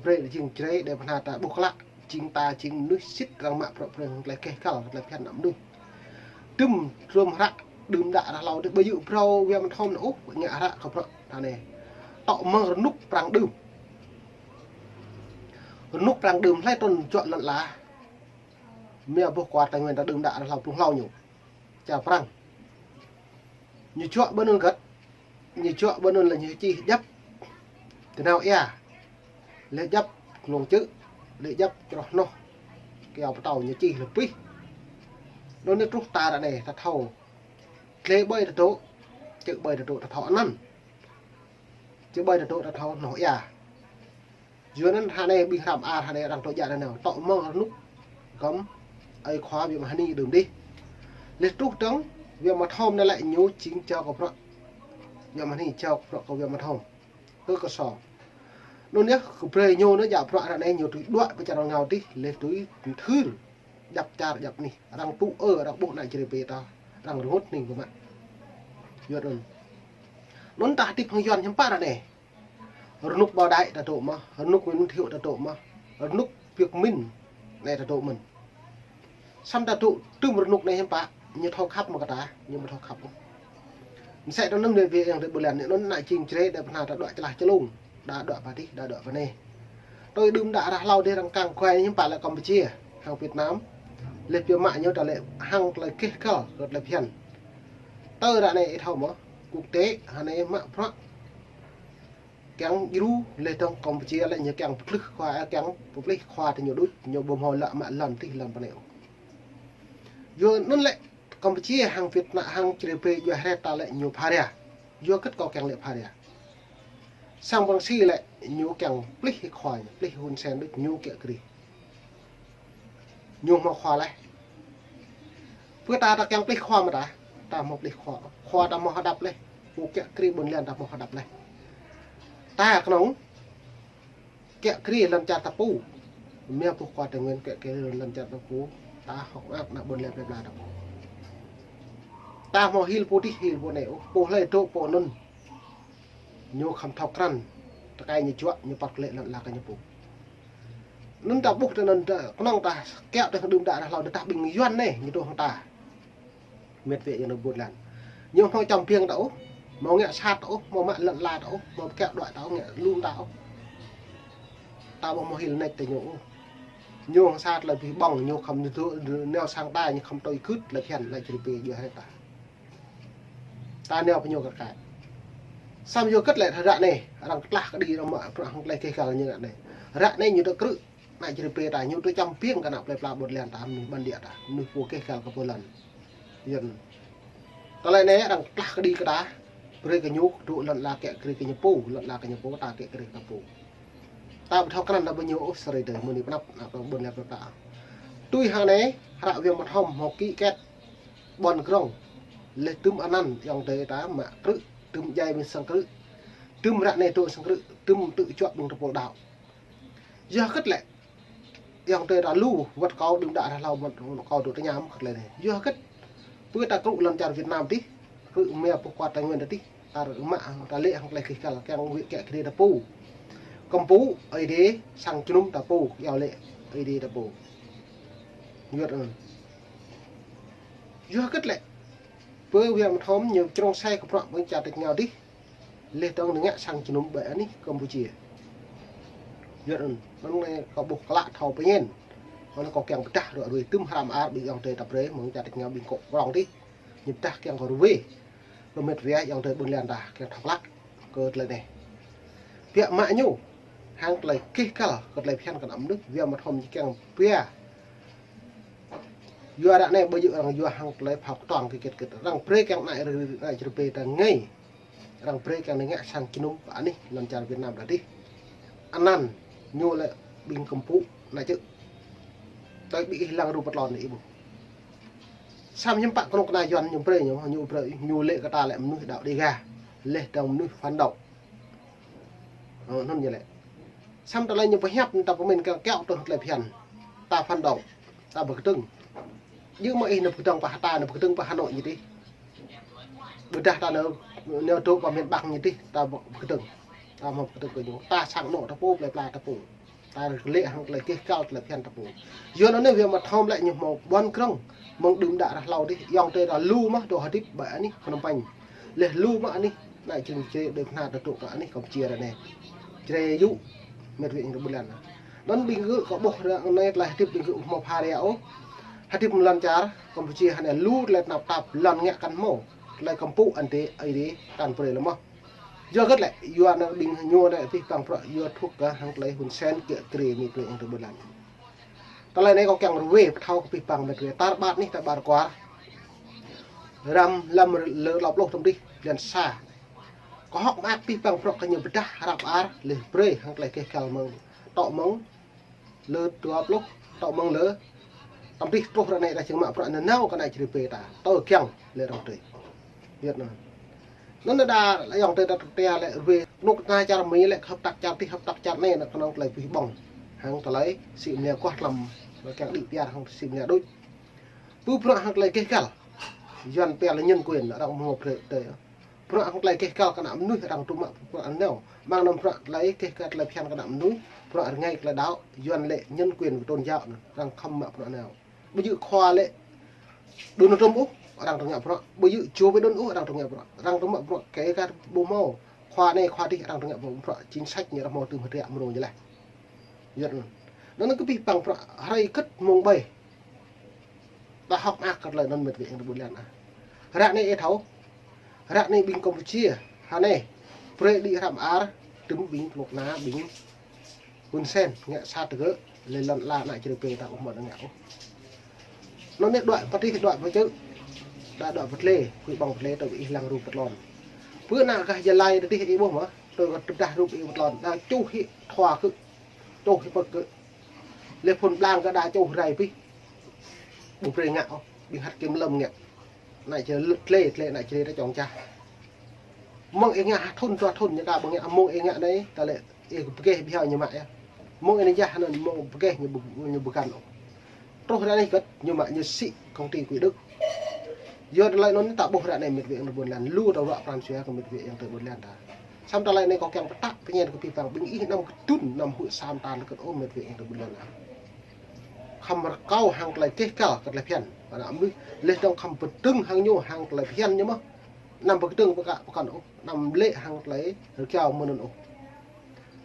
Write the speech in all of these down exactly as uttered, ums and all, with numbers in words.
Brơi jing črê đe pơhna ta ƀuh klă, jing ta jing mơnuih sĭt arăng mă prăk preng tơlơi keh kăl, tơlơi phiăn ană mơnuih. Tơm tlôm hră đưm đă ră hlâo dih ƀơi yŭ phrâo wia mơthom anŭn ôh, ngă hră kơ prăk ta anai. Tŏ mơ̆ng rơnŭk prang đưm. Rơnŭk prang đưm hlơi trŭn juă lăn ala. Mia boh kuar Tây Nguyên ta đưm đă ră hlâo pluh hlâo ñu. Čar Prang. Ñu juă ƀơi anŭn găt, ñu juă ƀơi anŭn lĕ ñu čih djăp tơnao ia, lĕ djăp glông čư̆, lĕ djăp čroh hnoh, kyâo pơtâo ñu čih lĕ pih. Anŭn anai truh ta ră anai ta thâo. Tlê ƀơi ta dŏ, čư̆ ƀơi ta dŏ ta thâo anăn. Čư̆ ƀơi ta dŏ ta thâo hnoh ia. Yua anŭn ră anai ƀing hrăm ar ră anai arăng tŏ djă nanao, tŏ mơ̆ng rơnŭk gơm ơi khua wia Mhani đưm dih. Lĕ truh dơ̆ng wia mơthom anai lĕ ñu jing jao kơ prăk wia Mhani, jao kơ prăk kơ wia mơthom. Kơ kơ song. Anŭn yơh kơ brơi ñu anŭn djă prăk ră anai ñu tui đuaĭ pơ čar rơngiao dih, lĕ tui thưr djăp čar djăp anih. Arăng tŭ ư, arăng ƀuh ană črê pê ta, arăng rơngot hning kơ mă. Yua anŭn. Anŭn ta hơdip hăng Yuan hiư̆m pă ră anai. Rơnŭk Bảo Đại ta dŏ mơ̆n, rơnŭk Nguyễn Thiệu ta dŏ mơ̆n, rơnŭk Việt Minh anai ta dŏ mơ̆n. Samơ̆ ta dŏ tơm rơnŭk anai hiư̆m pă, ñu thâo khăp mơ̆ kơ ta, ñu ƀu thâo khăp ôh. Mơsĕ tơ anŭn lĕ wia yang tơ ƀơi lăn anŭn ană jing črê đe pơhna ta đuaĭ čơlah čơlông, đa đuaĭ pơ dih, đa đuaĭ pơ anai. Tui đưm đă ră hlâo dih arăng kăng kuai hiư̆m pă lĕ Campuchia, hăng Việt Nam. Lĕ pia mă ñu ta lĕ hăng tơlơi keh kăl, kơ tơlơi phiăn. Tơ ră anai ih thâo mơ̆n, quốc tế, ră anai mă prăk kiăng djru lĕ dơ̆ng Campuchia lĕ ñu kiăng pơplih khua, kiăng pơplih khua tơ ñu đôč, ñu ƀu hmâo lă mă lŏn tih lŏn pơ anai ôh. Yua anŭn lĕ Campuchia hăng Việt Nam hăng črê pê djuai hrĕ ta lĕ ñu pha ria. Yua hơget kâo kiăng lĕ pha ria. Sang Prang Si lĕ ñu kiăng plih khua ñu, plih Hun Sen đôč ñu kiă kriê. Ñu hmâo khua laih. Pơ ta ta kiăng plih khua mơ̆ ta, ta hmâo plih khua. Khua ta hmâo hơđăp laih. Pô kiă kriê ƀôn lan ta hmâo hơđăp laih. Ta kơnơ̆ng kiă kriê lŏn čar ta pô. Mia boh kuar Tây Nguyên kiă kriê lŏn čar ta pô. Ta hơ̆k mơak ană ƀôn lan plơi pla ta pô. Ta hmâo hil pô dih hil pô anai ôh, pô hlơi dŏ pô anŭn. Ñu khŏm thâo krăn, tơkai ñu juă, ñu păt klĕ lŏn ala kơ ñu pô. Anŭn ta ƀuh tơ anŭn ta, kơnơ̆ng ta kiaŏ tơ đưm đă ră hlâo tơdah ƀing Yuan anai, ñu dŏ hăng ta. Mĕt wĕ ñu nao ƀôn lan. Ñu hmâo čăm biêng ta ôh, hmâo ngă sat ta ôh, hmâo mă lŏn ala ta ôh, hmâo kiaŏ đuaĭ ta ôh, ngă lum ta ôh. Ta ƀu hmâo hil nač tơ ñu ôh. Ñu hăng sat lĕ abih bang, ñu khŏm ñu dŏ, nao sang ta, ñu khŏm tui gưt, lĕ phiăn, lĕ črê pê, djuai hrĕ ta. Ta nao pơ ñu kar kaĭ. Samơ̆ yua hơget lĕ ră anai, arăng kơtlah kơđi arăng mă prăk hăng tơlơi keh kăl ñu ră anai. Ră anai ñu tơ krư̆, ană črê pê ta, ñu tơ čăm biêng kơ ană plơi pla ƀôn lan ta, mơnuih bản địa ta, mơnuih pô keh kăl kơ pô lŏn. Yua anŭn. Tơlơi anai arăng kơtlah kơđi kơ ta, brơi kơ ñu dŏ lŏn ala kiă kriê kơ ñu pô, lŏn ala kơ ñu pô, ta kiă kriê kơ ta pô. Ta ƀu thâo krăn ta ƀu ñu ôh sơrơi tơ mơ̆ng anai pơnăp, ană ƀôn lan plơi pla. Tui hăng anai, hră wia mơthom hmâo ký kết ƀôn krong. Lĕ tơm anăn ayŏng adơi ta mă krư̆, tơm djai ƀing sang krư̆. Tơm ră anai dŏ sang krư̆, tơm tŭ juă ƀing tơpul đaŏ. Yua hơget lĕ ayŏng adơi ta lu, wơ̆t kâo đưm đă ră hlâo wơ̆t kâo dŏ tơña mơ̆ hơget lĕ anai. Yua hơget pơ ta krư̆ lŏn čar Việt Nam dih, krư̆ mia boh kuar Tây Nguyên ta dih, ta mă, ta lĕ hăng tơlơi keh kăl, kiăng wĕ kiă kriê ta pô. Kơmpŭ, Ơi Adai, sang jơnum ta pô, iâu lĕ Ơi Adai ta pô. Yua anŭn. Yua hơget lĕ pơ wia mơthom ñu črông sai kơ prăk ƀing čar tač rơngiao dih. Lĕ dơ̆ng ñu ngă sang jơnum ƀơi anih Campuchia. Yua anŭn, anŭn anai kâo ƀuh klă thâo pơñen. Anŭn kâo kiăng pơdah ruai ruai tơm hrăm ar ƀing ayŏng adơi ta brơi mơ̆ng čar tač rơngiao ƀing kŏ prong dih. Ñu pơdah kiăng kâo ruai. Kơ mĕt wĕ ayŏng adơi ƀôn lan ta kiăng thâo klă kơ tơlơi anai. Biă mă ñu hăng tơlơi keh kăl kơ tơlơi phiăn kơ ană mơnuih, wia mơthom ñu kiăng pia. Yua ră anai ƀu djơ̆ arăng yua hăng tơlơi phao kơtuang kơ hơget hơget. Arăng brơi kiăng ană, ană črê pê ta ngă. Arăng brơi kiăng ngă sang jơnum pơ anih lŏn čar Việt Nam ta dih. Anăn ñu lĕ ƀing kơmpŭ ană čư̆. Tơl ƀing ih lăng rup pơtlon ih ƀuh. Samơ̆ hiư̆m pă kơnuk kơna Yuan ñu brơi ñu, ñu brơi, ñu lĕ kơ ta lĕ mơnuih đaŏ Đêga. Lĕ dơ̆ng mơnuih phản động. Ơ, anŭn ñu lĕ. Samơ̆ tơlơi ñu pơhiăp ta pơmĭn kiăng kiaŏ tơ tơlơi phiăn. Ta phản động, ta pơkơdơ̆ng. Djơ̆ mơ̆ ih nao pơkơdơ̆ng pơ Hà, ta nao pơkơdơ̆ng pơ Hà Nội ñu dih. Ƀôdah ta nao, nao dŏ pơ miền Bắc ñu dih, ta pơkơdơ̆ng. Ta hmâo pơkơdơ̆ng kơ ñu. Ta sang anŏ ta pô, plơi pla ta pô. Ta lĕ hăng tơlơi keh kăl tơlơi phiăn ta pô. Yua anŭn anai Wia Mă Thom lĕ ñu hmâo ƀuăn krong mơ̆ng đưm đă ră hlâo dih, ayŏng adơi ta lu mơ̆ dŏ hơdip ƀơi anih Phnom Penh. Leh lu mơ̆ anih, anai Jrai, Jrai đơi pơhna ta dŏ kơ anih Kampuchia ră anai. Jrai yŭ, met wa ayŏng adơi ƀôn lan. Anŭn ƀing gơ̆ kơ ƀuh ră anai tơlơi hơdip ƀing gơ̆ hmâo phara ôh. Hơdip mơ̆ng lŏn čar Kampuchia hơnai lu tơlơi tơnap tap lŏn ngă kăn hmâo. Tơlơi kơmpŭ anŭn tơ Ơi Adai kăn brơi lơi mơ̆. Yua hơget lĕ, yua anŭn ƀing ñu anai abih bang bruă yua thŭk kơ hăng tơlơi Hun Sen kiă kriê met wa ayŏng adơi ƀôn lan. Tơlơi anai kâo kiăng ruai pơthâo kơ abih bang met wa, tar ƀar anih, tar ƀar kwar. Răm lăm lơ klâo pluh tơm dih, blan sa. Kâo hơ̆k mơak abih bang bruă kơ ñu pơdah hră ar, leh brơi hăng tơlơi keh kăl mơ̆ng, tŏ mơ̆ng lơ dua pluh, tŏ mơ̆ng lơ tơm dih truh ră anai ta jing mă bruă nanao kơ anai Jrai pơ ta. Tơ kiăng lĕ rŏng tơi. Việt Nam. Anŭn đa lĕ ayŏng adơi ta tơtia lĕ ruai, kơnuk kơna čar Mi lĕ hợp tác čar dih, hợp tác čar anai, anŭn kơnơ̆ng tơlơi abih bang. Hăng tơlơi sĭ mơnia kuah tlam, lĕ kiăng đĭ piar hăng sĭ mơnia đôč. Pơ bruă hăng tơlơi keh kăl. Yuan pia lĕ nhân quyền, arăng mơ̆ brơi tơi. Bruă hăng tơlơi keh kăl kơ ană mơnuih arăng tŭ mă bruă nanao. Mơ̆ng anŭn bruă tơlơi keh kăl tơlơi phiăn kơ ană mơnuih, bruă rơngai tơlơi đaŏ, Yuan lĕ nhân quyền kơ tôn giáo anŭn, arăng khŏm mă bruă nanao. Ƀu djơ̆ khua lĕ Donald Trump ôh, arăng tŭ ngă bruă. Ƀu djơ̆ Joe Biden ôh, arăng tŭ ngă bruă. Arăng tŭ mă bruă kơ kar ƀu hmâo. Khua anai khua dih arăng tŭ ngă bruă. Chính sách ñu arăng hmâo tơm hơdră mơ̆ng ñu leh. Yua anŭn. Anŭn kơ abih bang bruă hrơi kơ̆t mơ̆ng ƀai. Ta hơ̆k mơak kơ tơlơi anŭn met wa ayŏng adơi ƀôn lan ah. Ră anai ih thâo. Ră anai ƀing Kampuchia. Hơnai. Brơi đĭ hră ar. Tơm ƀing kơnuk kơna ƀing Hun Sen ngă sat tơgơ̆, lĕ lŏn ala ană Jrai pơ ta ƀu hmâo ngă ôh. Anŭn anai đuaĭ pơ dih, đuaĭ pơ čư̆, đa đuaĭ pơ tlê, kơ ƀơ̆ng pơ tlê tơ ih lăng rup pơtlon. Pơ ană gah Gia Lai tơ dih ih ƀuh mơ̆, tơ kơ tơdah rup ih pơtlon, đa čuh hĭ thua kơ, čuh hĭ pơk kơ. Lĕ phŭn blang kơ đa čuh rai pih. Ƀu brơi ngă ôh, ƀing hăt kơ mlŏm ngă. Ană Jrai lĕ tlê, tlê ană Jrai ta čŏng čah. Mơ̆ng ih ngă ha thŭn dua thŭn ñu ka ƀơ̆ng ngă, mơ̆ng ih ngă anai, ta lĕ ih pơkeh ƀiă ñu mă yơh. Mơ̆ng ih ngă anŭn mơ̆ng pơkeh ñu ƀu, ñu ƀu găn ôh. Truh ră anai kơ̆t ñu mă ñu sĭ công ty Quỹ Đức. Yua tơlơi anŭn ta ƀuh ră anai met wa ayŏng adơi ƀôn lan, lu ta ruă pran jua kơ met wa ayŏng adơi ƀôn lan ta. Samơ̆ tơlơi anai kâo kiăng pơtă pơñen kơ abih bang ƀing ih anăm kơdŭn, anăm huĭ sam ta lĕ kơ̆t ôh met wa ayŏng adơi ƀôn lan. Khŏm rơkâo hăng tơlơi keh kăl kơ tơlơi phiăn. Ană mơnuih leh dơ̆ng khŏm pơdơ̆ng hăng ñu hăng tơlơi phiăn ñu mơ̆. Anăm pơkơdơ̆ng pơkă pơkŏn ôh. Anăm lĕ hăng tơlơi rơkiao mơ̆n ôh.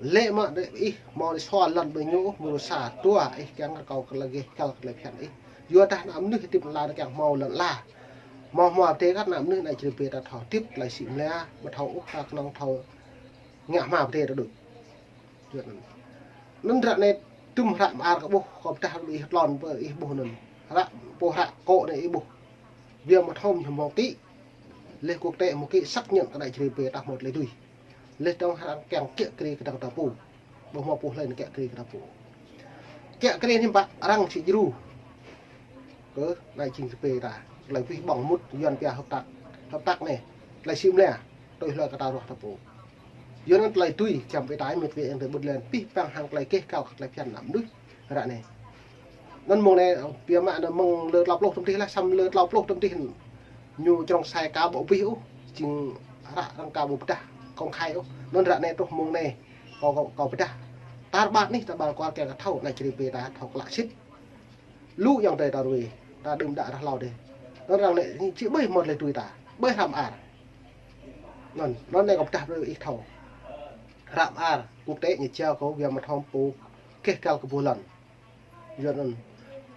Lĕ mă đe ih hmâo đe sua lŏn ƀơi ñu ôh, mơ̆ sa tua ih kiăng rơkâo kơ tơlơi keh kăl kơ tơlơi phiăn ih. Yua dah ană mơnuih hơdip lăn ala kiăng hmâo lŏn ala. Hmâo hmua pơdai kơ ană mơnuih anai Jrai pơ ta thâo hơdip tơlơi sĭ mơnia, ƀu thâo ôh ta kơnơ̆ng thâo ngă hmua pơdai ta đôč. Yua anŭn. Anŭn ră anai tơm hră ar kơ ƀuh, kơ pơdah ih tlôn pơ ih ƀuh anŭn. Hră, pô hră kơ anai ih ƀuh. Wia Mă Thom ñu hmâo ký. Leh quốc tế hmâo ký xác nhận kơ anai Jrai pơ ta hmâo tơlơi tui. Leh dơ̆ng arăng kiăng kiă kriê kơdŏng ta pô. Ƀu hmâo pô hlơi anai kiă kriê kơ ta pô. Kiă kriê hiư̆m pă arăng či djru. Kơ anai Jrai pơ ta. Tơlơi abih bang mŭt Yuan pia hợp tác. Hợp tác anai. Tơlơi sĭ mơnia. Tui hloi kơ ta ruah ta pô. Yua anŭn tơlơi tui kiăng pơ ta met wa ayŏng adơi ƀôn lan. Abih bang hăng tơlơi keh kăl kơ tơlơi phiăn ană mơnuih. Ră anai. Anŭn mơ̆ng anai, pia mă anŭn mơ̆ng lơ klâo pluh tơm dih lah, samơ̆ lơ klâo pluh tơm dih. Ñu črŏng sai ka ƀu abih ôh, jing hră arăng ka ƀu pơdah công khai ôh. Anŭn ră anai truh mơ̆ng anai, kâo, kâo, kâo pơdah. Tar ƀar anih, tar ƀar kwar kiăng kơ thâo, ană Jrai pơ ta thâo klă sĭt. Lu ayŏng adơi ta ruai, ta đưm đă ră hlâo dih. Anŭn arăng lĕ, či ƀơi hmâo tơlơi tui ta, ƀơi hră ar. Anŭn, anŭn anai kâo pơdah brơi ih thâo. Hră ar, quốc tế ñu jao kơ Wia Mă Thom pô keh kăl kơ ƀuh lŏn. Yua anŭn.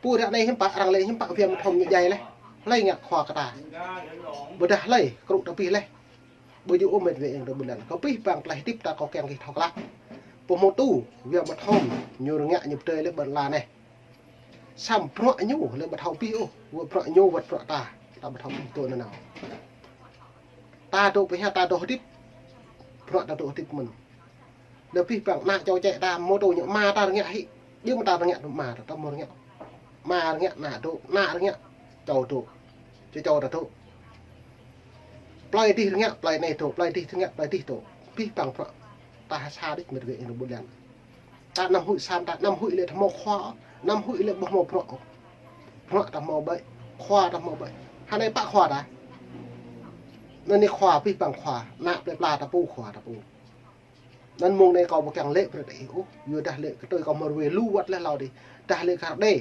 Pô ră anai hiư̆m pă, arăng lĕ hiư̆m pă Wia Mă Thom ñu djai leh. Hlơi ngă khua kơ ta. Ƀôdah hlơi, krŭ ta pih leh. Ƀu djơ̆ ôh met wa ayŏng adơi ƀôn lan. Kơ abih bang tơlơi hơdip ta kâo kiăng kơ ih thâo klă. Pô hmâo tŭ, Wia Mă Thom, ñu rơngiă ñu pơdơi leh ƀơi lŏn ala anai. Samơ̆ bruă ñu, leh ƀu thâo pih ôh. Wơ̆t bruă ñu, wơ̆t bruă ta. Ta ƀu thâo pih tui nanao. Ta dŏ pơhiăp, ta dŏ hơdip. Bruă ta dŏ hơdip mơ̆n. Leh abih bang ană čô čĕ ta mơ̆ tŭ ñu ama ta rơngiă hĭ. Djơ̆ mơ̆ ta rơngiă ama ta, ta mơ̆ rơngiă. Ama rơngiă ană dŏ, ană rơngiă čô dŏ. Čô čô ta dŏ. Plơi dih rơngiă, plơi anai dŏ, plơi dih rơngiă, plơi dih dŏ. Abih bang bruă ta ha sa đôč met wa ayŏng adơi ƀôn lan. Ta anăm huĭ sam ta, anăm huĭ lĕ ta hmâo khua, anăm huĭ lĕ ƀu hmâo bruă. Bruă ta hmâo ƀơi, khua ta hmâo ƀơi. Hơnai pă khua ta. Anai khua abih bang khua, ană plơi pla ta pô khua ta pô. Anŭn mơ̆ng anai kâo ƀu kiăng lĕ brơi ih ôh, yua dah lĕ kơ tui kâo mơ̆ ruai lu wăt leh hlâo dih, dah lĕ kar đe.